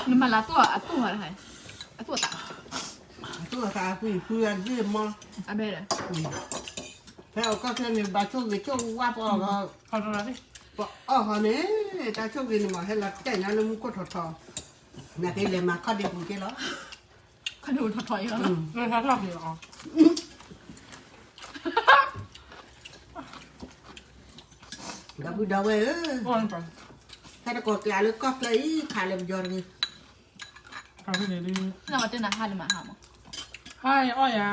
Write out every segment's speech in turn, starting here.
နမၤလၢသူၣ်အသူၣ်ဟါတခါ, အသူၣ်အသး, အသူၣ်အသးအပှံၤဖုအဒ့ၣ်မီ, အဘဲဒီး, ဖဲအကီၢ်ခဲန့ၣ် ဘၣ်ဆိၣ်ဂ့ၤဆိၣ်ဝါပအီၣ်, ပအီၣ်ဃီန့ၣ်, တၢ်ဆိၣ်ဂ့ၤန့ၣ်မး ဟဲလီၤတဲာ်ညါလၢမူခိၣ်ထီၣ်ထီၣ်, နာ်က့လဲၤမၤခီၣ်ဒ့ပူၤက့လီၤ, ခီၣ်ဒ့ပူၤထီၣ်ထီၣ်အံၤလီၤ, ဒီပုၢ်ဒီဝဲၢ်ဧၢ, ဟဲတကိးကျးလၢကီၢ်ချၢအံၤ ခးလၢပယီၤတဂ့ၤ, နဝဲတဲနၤဟါလၢမးဟါမး, ဟါအီၣ်ယၤ,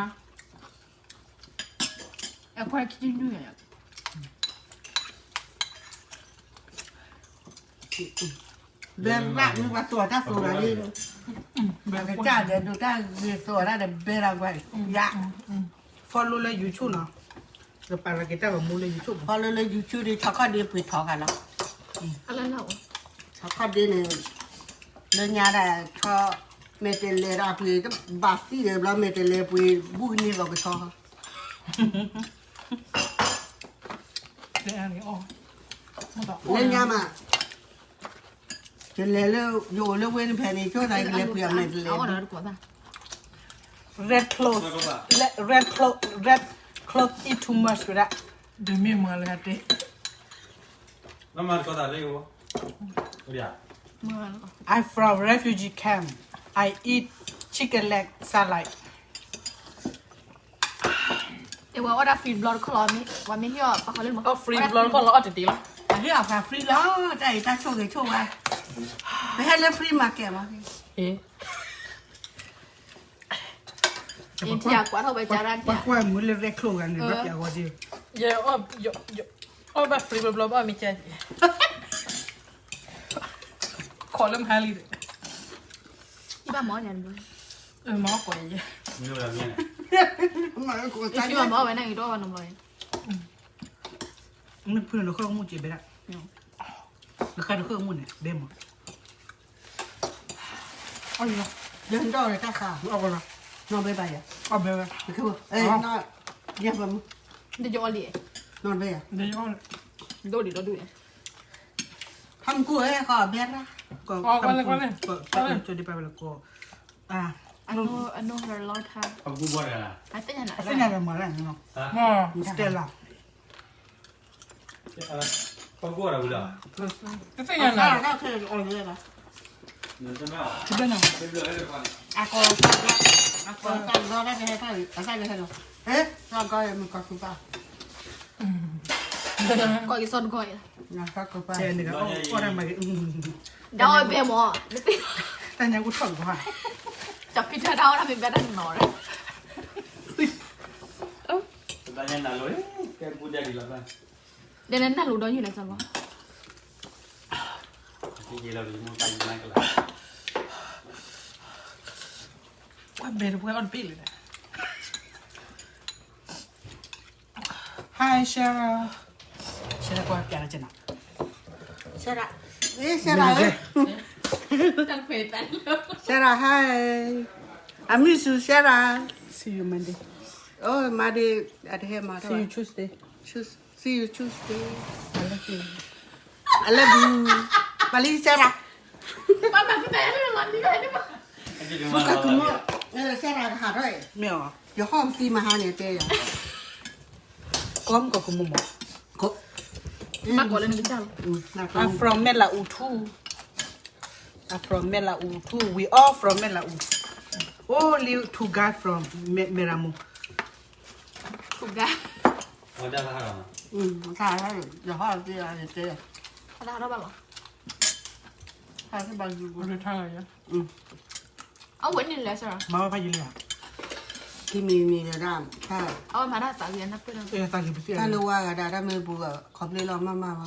အခွဲခံနုာ်ယၤ, ဘဲရၣ်မ့ၢ်ပှၤသိးတၢ်သိးတၢ်လံ, ဘဲကစၢ်ဒီးဒိးတၢ်ဂ့ၤသိးတၢ်ဒီးဘဲရၣ်ကွၢ်, ယၤ, follow လၢ YouTube နီၤ, ကပာ်လီၤက့ၤတၢ်ဂီၤမူလၢ YouTube, follow လၢ YouTube ဒီး ဆီခီၣ်ဒ့ပှ့ၤထီၣ်ဂၤလီၤ, ဆီခီၣ်ဒ့န့ၣ်, လၢညါဒၣ်, ဆီ, မဲာ်တဲၤလဲၤဒၣ်ပှ့ၤ, ဘၣ်သံဒီးဘျီမဲာ်တဲၤလဲၤပှ့ၤ, ဘူးကန့ၢ်လီၤကဆီ, လၢညါမး, ကလဲၤလၢ, ယအိၣ်လၢဝ့ၢ်တဖဲန့ၣ် ကၠိသးကလဲၤပှ့ၤအမဲာ်တဲၤလဲၤ, red cloth, red cloth, red cloth eat too much with that, ဒုးမ့ၢ်မၤလၢအတဲ, I'm from refugee camp, I eat chicken leg salad, အဝဲအီၣ်ဒၣ် free ဘျီတခီၣ်လီၤ, ဝဲမ့ၢ်ဟ့ၣ်အီၤပှၤဃီလၢ, အီၣ် free ဘျီတခီၣ်လီၤ အီၣ်တတ့လီၤ, အဟ့ၣ်အီၤပှၤ free လီၤ, တၢ်အံၤတၢ်ဆိၣ်ဂ့ၤဆိၣ်ဝါ, ပဟဲလၢ free market မး, ပှၤကွၢ်ထီၣ်ဝဲကါရၣ်, ပှၤကွၢ်မုာ်လၢရဲၣ်ချိၣ်ဂၤန့ၣ် ဘၣ်ပျးဂီၤက့ၤ, ယအီၣ်ဘၣ် free ဘျီဘျီ ဘၣ်မ့ၢ်ကဲ, ခိးလၢမဟါလံ, ယဘၣ်မၤအီၣ်ညါန့ၣ်ဘျီ, မၤအီၣ်ကိးယဲ, မၤအီၣ်ကိး, မၤအီၣ်ဝဲန့ၣ်ဂ့ၤဒီးဘၣ်နီတဘျီ, မ့ၢ်ဖုနဃၢၣ်မူၣ်က့ၤဘဲဒၣ်, နဃၢၣ်တဃၢၣ်မူၣ်န့ၣ် ဘဲမး, ယဒီးတၢ်ခါ, နီၢ်ဘဲဘၣ်ယၤ, အီၣ်ဘဲဝဲ, ယဖးမူ, နီၢ်ဘဲယၤ, ဒိၣ်လံဒီဒူၣ်, ဖးမူကိၣ်ဝဲဃီဘဲရၣ်, ကိး, ကိး, ကိး, I know her long time. I think I know. Stella. ကိးက့ၤစီတဂီၢ်အံၤ, ဒီးအီၣ်ဘဲမး, တၢ်ညါကူၣ်ထီၣ်ကီး, ကၠီဖံတၢ်အီၣ်တၢ်မ့ၢ်ဘဲတၢ်နီၤ, ဒဲနနၢ်လူၤဒီးယုၢ်လဲၣ်စီလီၤ, ဘဲတပှဲၤအီၣ်တဘ့ၣ်လၢၤ, Hi Sarah. Sarah ကွၢ်ပြရကနၤ. Sarah. Hey Sarah. Sarah, hi. I miss you, Sarah. See you Monday. Oh, Monday. I didn't have my See you Tuesday. Tues- See you Tuesday. I love you. I love you. Bye, Sarah. Sarah ကဟးထီၣ်, မ့ၢ်, ယဟီၣ်သံမဟါန့ၣ်တဲယၤ, ကီမကီၢ်ကမူမီၢ်, I'm from Mela Utu. I'm from Mela Utu. We all from Mela Utu. Only two guys from Meramo. Two guys. ယဟီၣ်သံမဟါန့ၣ်တဲယၤ, အဝဲန့ၣ်လဲၣ်, မၤဝဲဖးယံၤလံဧါ, မံၤမံၤဒီး, အဝဲမၤတၢ်သးဂ့ၤ, သးဂ့ၤပသ့ၣ်, တၢ်လၢဝါဂၤဒၣ် တၢ်မ့ၢ်ပူၤ ခီဖျိလီၤမၤမၤဝဲ,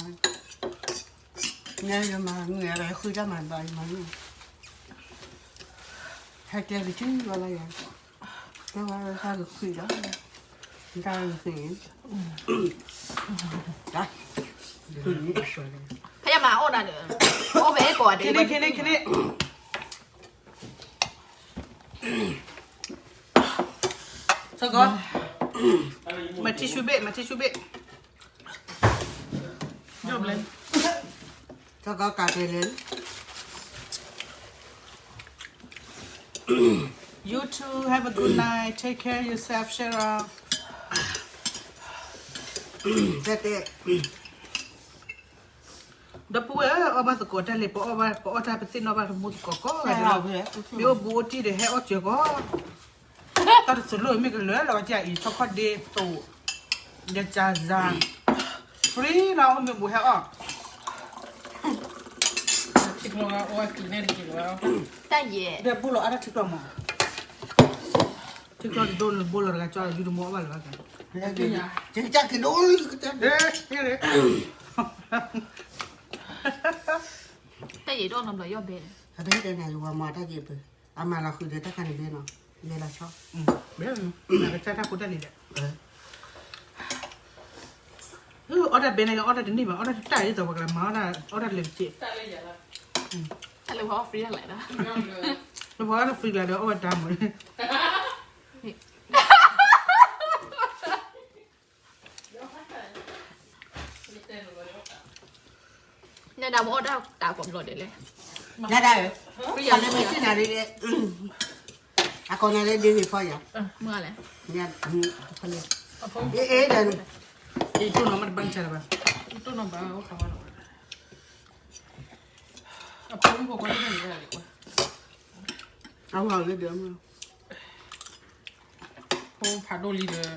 ညါယမၤမုာ်ယၤဒီး ဃုတၢ်မၤဘၣ်ယမၤမုာ်, ဟဲကျဲကစုဘၣ်လၢယၤ, တၢ်ဝါတၢ်ကခွံလီၤ, တၢ်ကခွံ, ဖဲယမၤအီၣ်ဒၣ်ဒီး, အီၣ်ဖဲကိးဂၤဒဲး, ခဲန့ၣ်ခဲန့ၣ်ခဲန့ၣ် စီၤကီ, မၤ tissue ဘ့ၣ်, မၤ tissue ဘ့ၣ်, စီၤကီကးတဲလဲၣ်, You too. Have a good night. Take care of yourself, Cheryl. တဲတဲ ဒီပုၢ်ဝဲၢ်ဧၢ, အီၣ်ဘၣ်သကိးတၢ်လဲၤ ပအီၣ်ဘၣ် ပအီၣ်တၢ်ပသ့ၣ်နီၣ်ဘၣ်တမူသကိးကီးဝဲဒၣ်လီၤ. မ့ၢ်အိၣ်ဘူးအိၣ်တံၢ်ဒီးဟဲအီၣ်စၢၤကီး, တၢ်တစၢၤလိၣ်မ့ၢ်ကလၢာ်လီၤဝဲဒၣ်အံၤ ဆီခီၣ်ဒ့သိး ယကၢ်စၢ် free လီၤ အိၣ်မ့ၢ်ဘူးဟဲအီၣ် ထံကျိအိၣ်ဝဲကံၤန့ၣ်တက့ၢ်လီၤ. တၢ်ယဲၢ် ဒီးဘူးလီၤအါတၢ်ထံကျိမး, ထံကျိတဒိၣ်န့ၣ်ဘူးလီၤတဂၤကၢ်လီၤ ယူတမူအီၣ်ဘၣ်လၢၤဘၣ်က ကကကဒိၣ် တၢ်ယဲၢ်ဒိၣ်နီတဘျီယီၣ်ဘဲ, အတဟ့ၣ်တဲနၤယဝၤမၤတၢ်ယဲၢ်ပၢ, အမၤလီၤဃုာ်ဒီးတၢ်ခါန့ၣ်ဘဲနီၤ, ဘဲလီၤဆီ, ဘဲ, နကစၢ်တၢ်ဖိတၢ်လံၤဒီး, အီၣ်တၢ်ဘဲန့ၣ် အီၣ်တၢ်တန့ၢ်ဘၣ်, အီၣ်တၢ်တၢ်ဒ်သိးပှၤကလၢမၤအီၣ်တၢ်, အီၣ်တၢ်လၢက့, တၢ်လၢပှၤအီၣ် free တၢ်လဲၣ်ဒီး, လၢပှၤအီၣ်တၢ် free လၢဒီးအီၣ်ဝဲတၢ်မၤ နဒၣ်မ့ၢ်အီၣ်တၢ်တၢ်ကိးဘျီဒဲးလဲၣ်, နဒၣ်ဧၢ, ပှၤလၢမ့ၢ်စံၣ်နၤဒ်လဲၣ်, အကိးနၤလၢဒ်ဂ့ၤဖီယၤ, မုၢ်လဲၣ်, အ့ၣ်ဒီး, ယတိၢ်နီၣ်မ့ၢ်တဘၣ်ဆၢလၢၤဘၣ်, ယတိၢ်နီၣ်ဘၣ်အိၣ်ခါဝဲလီၤ, အဖိမုၣ်ဖိခွါန့ၣ်, အဝဲလၢဒီးမုၢ် ဖိဖးဒိၣ်လံဒီး, တၢ်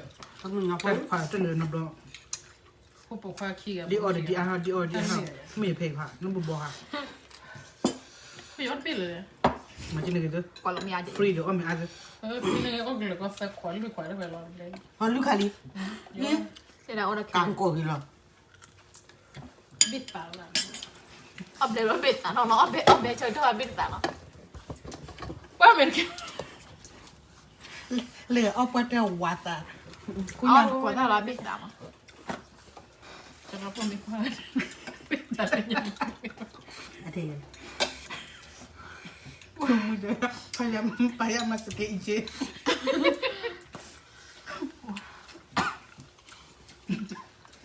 ခွါတၢ်လၢနဘျီ, ဖိပိာ်ခွါခံဂၤ, ဒ်အီၣ်ဒီးဒ်အါထီၣ် ဒ်အီၣ်ဒ်အါထီၣ်, မ့ၢ်ဖဲခွါ နဘိဘီဧါ, ဖဲအီၣ်တဘ့ၣ်လၢၤ, မၤကန့ၣ်က့ၤသၢ, free ဒီးအီၣ်မ့ၢ်အါသၢ, ဖဲန့ၣ်အီၣ်ကလၢၤကီသၢခွါလွံၢ်ခွါတဖဲလီၤ, အီၣ်လွံၢ်ခါလံ, တၢ်ကိးက့ၤလီၤ ဘ့ၣ်သးလီၤ, အီၣ်ဘဲလီၤဘ့ၣ်သးနီၤလီၤ, အီၣ်ဘဲ အီၣ်ဘဲဆၢထၢၣ်ဘ့ၣ်သးနီၤ, ပှၤမ့ၢ်တကဲ, လဲၤအီၣ်ပှၢ်တၢ်ဝးသး, ကွၢ်တၢ်လီၤဘ့ၣ်သးမး, တရၢဖိမ့ၢ်ကွၢ်, ဘ့ၣ်သးလၢညါ, အတဲ, မုၢ်ဒီး, ပယါမၤစကဲအံၤက့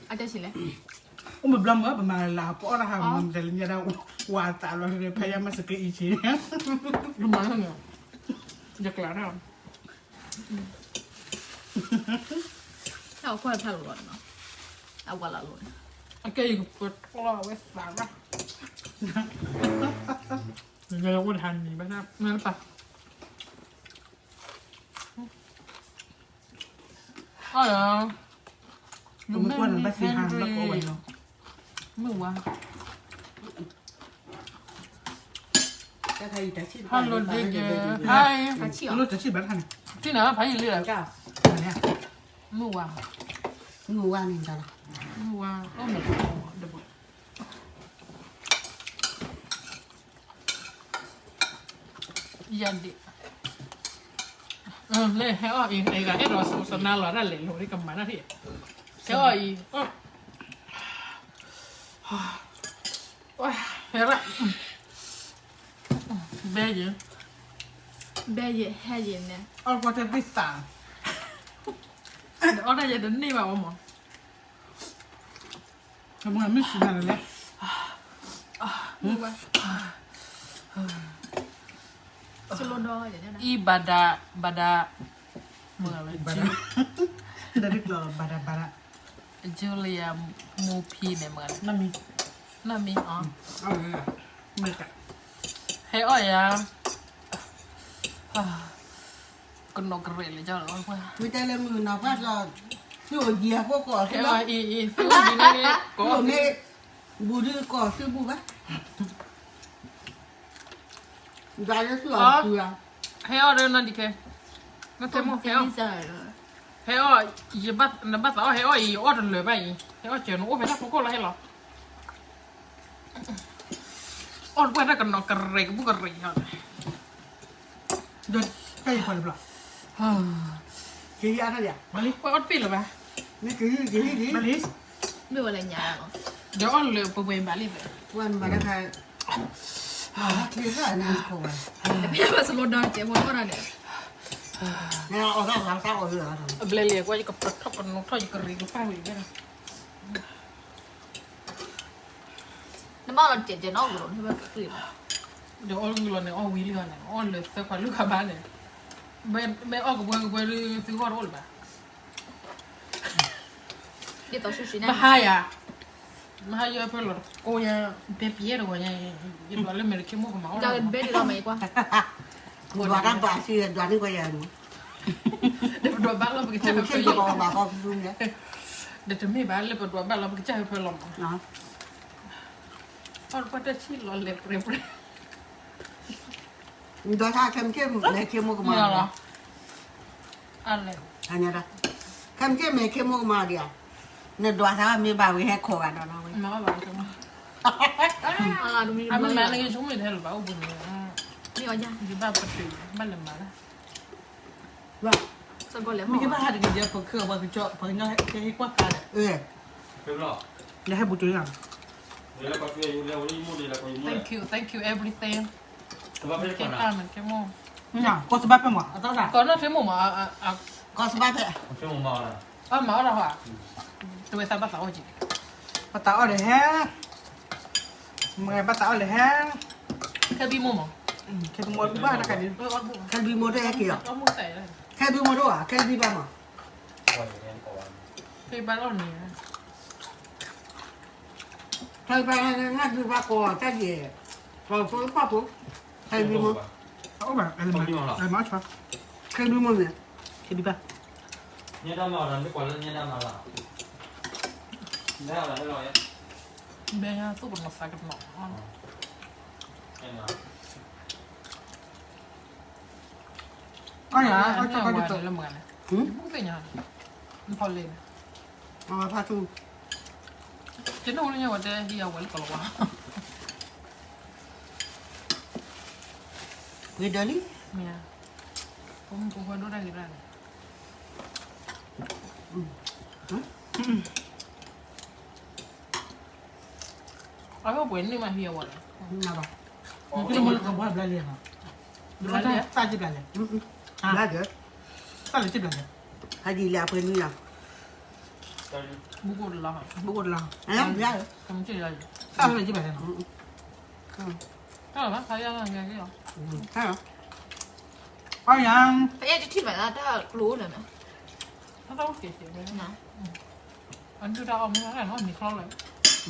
အတဲဆံးလဲၣ်, အိၣ်မ့ၢ်ဘျီမ့ၢ်ပမၤလၢ် ပအီၣ်တၢ်ဟးမၤမတၤလၢညါဒၣ်, ဝၤသးလီၤ ဖဲယါမၤစကဲအံၤဆံး, မၤန့ၣ်, ယကျါတၢ်, တၢ်အီၣ်ကွၢ်ဖးလီၤလီၤနီၤ, အဝၤလီၤလီၤ, အကဲယကပၢၤထီၣ်လီၤ အဝဲသးလီၤ, ယအိၣ်တဟးနံၤဘၣ်, မ့ၢ်ပၢ် အီၣ်လီၤ, မုၢ်ဝါ, ဟဲလီၤဒ်ကဲ, hi, ထံၣ်နၤဖးယံာ်လံလီၤ, မုၢ်ဝါ, မုၢ်ဝါန့ၣ်တၢ်လီၤ, မုၢ်ဝါ, အိၣ်မ့ၢ်တဘၣ် ယၤဒ့ၣ်, လၢဟဲအီၣ်အံၤ အဲၣ်ဒိးစနၤလီၤဒၣ်လဲာ်လိၤဒ်ကမၤတၢ်ထံၣ်, ဟဲအီၣ်အံၤ, ဟဲရၣ်, ဘဲယဲ, ဘဲယဲဟဲယဲန့ၣ်, အီၣ်ကွၢ်တၢ်ဘ့ၣ်သး, အီၣ်တၢ်ယဲတန့ၢ်ဘၣ်ဝဲမး မ့ၢ်စူၤနၤလဲၣ်, အံၤဘၣ်ဒး ဘၣ်ဒး, ဘၣ်ဒး, ဘၣ်ဒး, Julia မူဖံန့ၣ်မ့ၢ်, နီၢ်မံ, နီၢ်မံ, ဟဲအီၣ်ယၤ ကနီၢ်ကရဲၣ်လၢကၠီလီၤ, ဝံၤတဲလၢမုၢ်နီၢ်ပှၢ်လီၤ, သုအိၣ်ယံၤအဃိကီၢ်သုလီၤ, အံၤ, အံၤ, သုအိၣ်ယံၤန့ၣ်, မ့ၢ်ဘူးဒုးကီၢ်သုဘူးဘၣ်, ဒ်လၢသုအီၤသုဧါ, ဟဲအီၣ်ဒီးနီၢ်ဒံးခဲ, နတဲမိၢ်ဟဲအီၣ်, ဟဲအီၣ်, နဘၣ်သးအီၣ်ဟဲအီၣ်အံၤ ယအီၣ်တလၢာ်ဘၣ်အံၤ, ဟဲအီၣ်စၢၤနအိၣ်ဖဲတၢ်ဖိခိၣ်လီၤဟဲလီၤ အီၣ်တပှၢ်တၢ်ကနီၤကရဲးကဘူၣ်ကရဲးလီၤ, ဒီးတၢ်ယဖီလၢဘျီ, က့ၤအါထီၣ်ယၤ, ပှၤအီၣ်တပ့ၢ်လၢၤဘၣ်, မ့ၢ်က့ၤ, မ့ၢ်ဝဲလဲၣ်ညါလီၤ, ဒီးအီၣ်လၢပှဲၤပှဲၤဘၣ်လံ, ပှၤမၤတၢ်ခါ, မၤတၢ်ချ့ဃာ်နၤခိၣ်ဝဲ, ပှၤစလိဒီကဲဖိထီၣ်တၢ်န့ၣ်, အဘျဲၣ်လံ ကွၢ် ယကပထီၣ်ကနိးထီၣ်ယကရံးကပၢ်ဝံၤဘၣ်, နမၤလီၤတဲာ်တဲာ်နီၢ်ကရိၤ နဘၣ်ကရံးဘၣ်, ဒီးအီၣ်ဂုၢ်လီၤန့ၣ် အီၣ်ဝံၤလံဂီၢ်န့ၣ် အီၣ်လၢသၢခွါလွံၢ်ခွါဘၣ်န့ၣ်, မ့ၢ်အီၣ်ကပွဲကပွဲဒုး သုဂီၢ်တအိၣ်လၢၤဘၣ်. မဟါယၤ, မဟါယၤဖဲလီၤတကိးညါ, ဘဲပျဲတဂီၤညါ, ယဒွးလၢမဲာ်တခ့မိၢ်ကမၤအီၣ်, ဘဲဒွးတၢ်ဘၣ်စံး ဒွးန့ၢ်ကွၢ်ယၤမး, ဒီးပဒွးဘၣ်လီၤပကစၢ်ဖဲလီၤ, ဒီးတမ့ၢ်ဘၣ်လၢပဒွးဘၣ်လီၤပကစၢ်ဖဲလီၤမး, အီၣ်တပှၢ်တၢ်ဆံၣ်လီၤလဲၤပြဲပြဲ နဒွးသးခဲမုၢ်ဆ့ၣ်မဲာ်ခ့မိၢ်ကမၤလီၤ, ခဲမုၢ်ဆ့ၣ်မဲာ်ခ့မိၢ်ကမၤဒံးဧါ, နဒွးသးမ့ၢ်ဘၣ်ဝဲဟဲခိးဂၤဒီးနဝဲ, မ့ၢ်မၤန့ၣ်ကဆိကမိၣ်ထဲလၢၤဘၣ်အိၣ်ပူၤန့ၣ်, ယဘၣ်ပတုာ်ဘၣ်လဲၤမၤလၢ မ့ၢ်ကဘၣ်ဟးတက့ၢ်ဒီး ပက, ပှၤကညီကဟဲကွၢ်ခါဒီး, ယဟဲဘူးတုၤလီၤ, thank you, thank you everything, ကဲတၢ်မ့ၢ်ကဲမိၢ်, ကီၢ်စဘၣ်ဖဲမး, ကီၢ်နီၢ်ထ့မိၢ်မး, ကီၢ်စဘၣ်ဖဲ, အမၤအီၣ်တၢ်ဟီ, တဝဲသးဘၣ်သးအိၣ်က့ၤ, ဘၣ်သးအီၣ်ဒီးဟဲ, မ့ၢ်ဘၣ်သးအီၣ်လၢဟဲ, ခဲဘံမိၢ်မး, ခဲဘံမိၢ်ဘၣ်တခါဒံး, ခဲဘံမိၢ်တဟဲက့ၤလီၤ, ခဲဘံမိၢ်တအိၣ်ဧါ, ခဲဘံဘၣ်မး, ခဲဘံဘၣ်လီၤန့ၣ်, ခဲဘံဘၣ်န့ၣ် နဘံဘၣ်ကိးတၢ်ယဲၢ်, ပှၤဖိပှၤဖိ, ခဲဘံမိၢ်, အိၣ်ဘၣ်, ခဲဘံမိၢ်န့ၣ်, ခဲဘံဘၣ်, ဘဲသူၣ်ကနီၤသးကနီၤ, အီၣ်ယၤ, အီၣ်တၢ်ကတၢၢ်, ဘုသ့ၣ်ညါ, နဖီလဲၣ်န့ၣ်, အဖါထူ, ကနအိၣ်လၢညါဝဲတဲဟံးအဝဲလၢကလီၤဝါ, ဝံၤဒီးလံ, မ့ၢ်ဧါ, ပမုၢ်ဖိခွါဒိၣ်တၢ်ဂ့ၤတၢ်န့ၣ် အဝဲပှဲၤန့ၢ်မးဟံးအဝဲလဲၣ်, နကမ့ၢ်လၢကဘၣ်ဘျါလဲၣ်နီၤ, ဘျါလဲၣ်, သၣ်က့ဘျါလဲၣ်, ဘျါလဲၣ်, သၣ်လၢက့ဘျါလဲၣ်, ဟဲဒ်လဲၣ်အပှဲၤနွံယၤ, ဘူးကအိၣ်တလီၤ, ဘူးကအိၣ်တလီၤ, ဘျါလဲၣ်, သၣ်လၢက့ဘျါလဲၣ်နီၤ, အီၣ်ယၤ, ပအဲၣ်တထံၣ်မးလၢတၢ်ကျိၤန့ၣ်, အဒုၣ်တၢ်အီၣ်မ့ၢ်လၢနီၤ, မ့ၢ်ချီလၢ,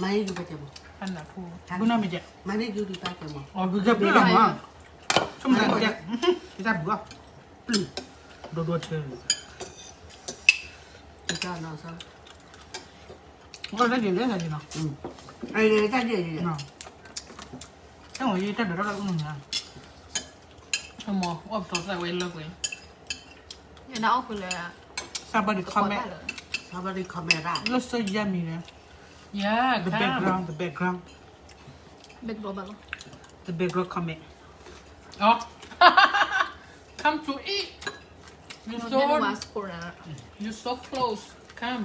မၤန့ၢ်ဒုးပကဲမး, ဖဲနၢ်ထူ, မၤန့ၢ်ဒုးပကဲမး, အီၣ်ဘုကဲဘျုးလီၤမး, ဆိကမိၣ်တၢ်ကဲ, ကတၢ်ဘုၣ်အီၣ်, ပျုၢ်, ဒိၣ်ဒိၣ်ထၢ, တၢ်နီၤ, တၢ်ဒ်လဲၣ်, တၢ်ဒ်လဲၣ်, တၢ်ဝဲယတၢ်ဒိးတၢ်လၢအုၣ်နုာ်န့ၣ်, အီၣ်ပတီၢ်သၣ်ဝဲလၢပှဲၤလၢ, နအီၣ်ဃုာ်လၢ, somebody comment, somebody comment, looks so yummy, yeah, the background, the background, background, the background comment, come to eat, you so, you so close, come.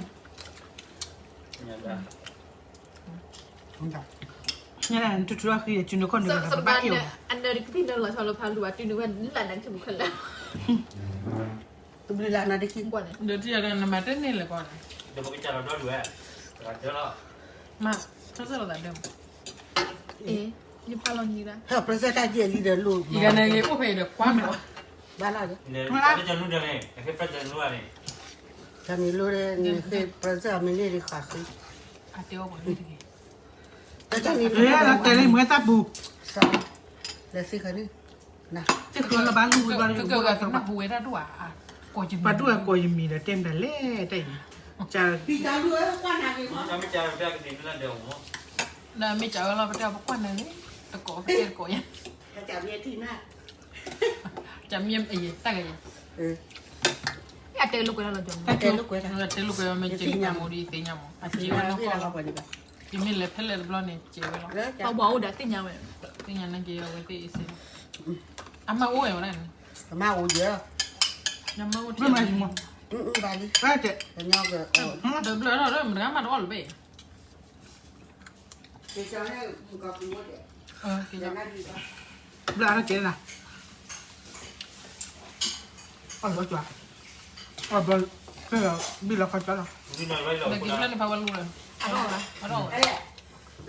နထူထူအဃံ အစုနခီၣ်န့ၣ် အနၢၤတကပံၢ်နၢၤလီၤဆီလၢဖးလူၤဘၣ် တုၤနုၤဝဲလၢ်နၤတခီပူၤခဲလၢာ်, တဘျုးလၢ်နၤတခီ, ဒီးတယၤဒီးနမၤတန့ၢ်လဲၣ်ကီးန့ၣ်, မၤ, ဖဲစၢ်လီၤသးဒၢမး, ယဖးလီၤနံၤဒၣ်, ဖဲစၢ်တၢ်ကဲလံဒီးလိၣ်, ယကန့ၣ်အိၣ်ဖဲအံၤဒီးကွၢ်မး, ဘၣ်လီၤ, တၢ်န့ၣ်လိၣ်ဒီးန့ၣ် ဃ့ပစၢ်အမံၤန့ၣ်ဒ်ဃးဃ့, အတဲအီၣ်ပှၤန့ၣ်တဂ့ၤ, တၢ်န့ၣ်, လီၤတဲာ်လံမွဲတၢ်ပူၤ, လဲၤသ့ၣ်ဃီန့ၣ်, သ့ၣ်ဃီလၢဘၣ်လူၤဝဲဘၣ်, ပှၤဒိၣ်ဝဲကိးယမံၤဒီးတဲမတၤလဲၣ်တၢ်အံၤ, ဒီးမ့ၢ်ကးဝဲလီၤ ပတဲပကွၢ်နၤန့ၣ်, တကိးကတဲတကိးယၤ, တၢ်မ့ၢ်အယဲၢ်တၢ်ဂ့ၤယဲၢ်, အတဲလိာ်ကွဲလီၤ, တဲလိာ်ကွဲမ့ၢ်ကဲကမိၣ်ဒီးသ့ၣ်ညါမး, အကဲဝဲလီၤ, ယမ့ၢ်လဲၤဖဲလဲၣ်တဘျီန့ၣ် ကဲဝဲလီၤ, ပှၤအိၣ်ဒီးသ့ၣ်ညါဝဲ, သ့ၣ်ညါနကဲဝဲသ့ၣ်အ့ၣ်စ့, အမါအိၣ်ဝဲန့ၣ်, အမါအိၣ်ယဲၢ်, အမါအိၣ်တမၤမး, ဘၣ်လံ, ဒီးဘျၢထီၣ်ဒီးမတၤမးတအီၣ်လၢၤဘၣ်, ဘျၢထီၣ်ကဲနၤ, အီၣ်လီၤကၠီ, အီၣ်ဘျၢ, ဘံၣ်လီၤခီကၠီလီၤ, ဘျၢန့ၣ်ဖးဝဲလူၤလၢ, အီၣ်ဝဲ,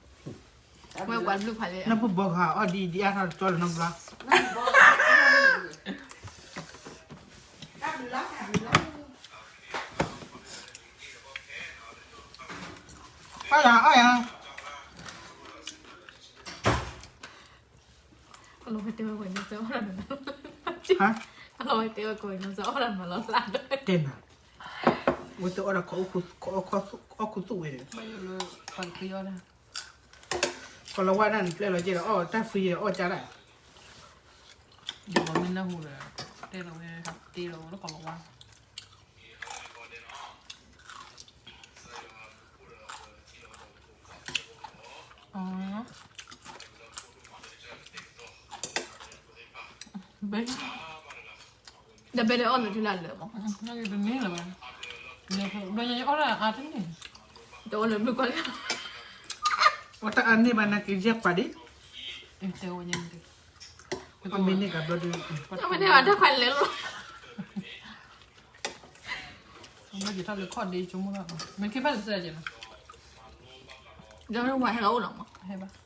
ဝဲပှၤဘျုးဖးလဲၣ် နၢ်ပူၤဘီဂၤအီၣ်ဒ်အံၤဒ်အါထီၣ်တကီလၢၤနီတဘျီ အီၣ်ယၤ အီၣ်ယၤ အလီၤဝဲတဲဝဲကိးညီစၢၤအီၣ်ဒၣ်မးလီၤ တဲနၤ ဝဲတအီၣ်ဒၣ် အီၣ်ခူသူၣ်ဝဲန့ၣ် ကီၤလၤဝါဒၣ်န့ၣ် ပျဲလီၤက့ၤဒီး အီၣ်တၢ် free အီၣ်ကၢ်ဒၣ် ယဘီမ့ၢ်နၢ်ဟူဒီး တဲလီၤဝဲ တဲလီၤဝဲလၢကီၤလၤဝါ ဘဲ ဒီးဘဲလၢအီၣ်လၢထူလၢ်လၢမး တန့ၢ်လၢၤဘၣ် ဘျီညါအီၣ်ဒၣ်အါတန့ၢ် တအိၣ်လၢဘျုးကီၢ်လၢ အီၣ်တၢ်အါန့ၢ်ဘၣ်နာ်က့ၤယဲၢ်ခွါဒံး တဲဝဲညါ မ့ၢ်န့ၢ်ကဘျီဒုး မ့ၢ်န့ၢ်ဘၣ်တၢ်ခွါလဲၤလိာ် ဘၣ်က့ၤထီၣ်လၢခီၣ်ဒ့ဆိကမိၣ်လီၤ မ့ၢ်က့ၤဘၣ်လၢစဲက့ၤလီၤ ဒီးဝဲဟဲလီၤအိၣ်လီၤမး ဟဲဘၣ်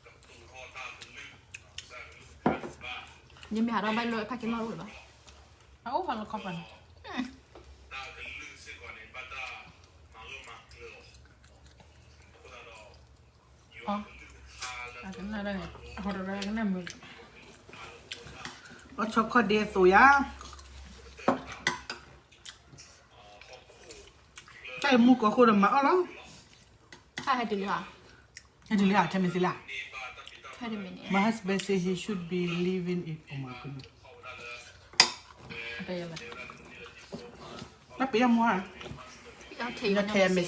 ယမ့ၢ်ဟးထီၣ်ဘၣ်လၢဖးက့ၤလီၤအိၣ်လၢၤဘၣ် အအိၣ်ဖးလၢခီၣ်ပၤန့ၣ် အကနၣ်ဒၣ်န့ၣ် အဟီတရၢကနၣ်မုာ် အီၣ်ဆီခီၣ်ဒ့အသိးယၤ တၢ်အံၤမူကီၢ်ခိၣ်ဒီးမၤအီၣ်လီၤ ဟဲတုၤလံဧါ ဟဲတုၤလံဧါ ထဲမ့ၢ်သ့လၢ ထဲတမံၤန့ၣ် My husband say he should be leaving it. Oh my goodness. တၢ်ပယီၤမူဟါ ထဲအမဲ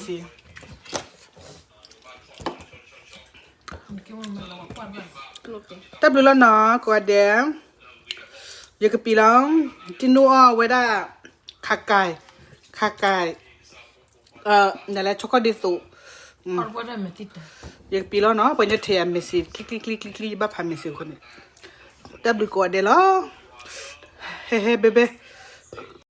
ာ်ဆံး တၢ်ဘျုးလီၤနီၤ ကိးဂၤဒဲး ယကပံၤလီၤ တံနူအီၣ်ဝဲဒၣ် ခါကဲ ခါကဲ နလဲၤဆီခီၣ်ဒ့သိး ယကပံၤလီၤနီၤ ပှၤညီထဲအမဲာ်ဆံး ချံချံချံချံချံ ယဘၣ်ဖးမဲာ်ဆံးအဃိန့ၣ် တၢ်ဘျုးကိးဂၤဒဲးလီၤ ဟဲဟဲဘဲဘဲ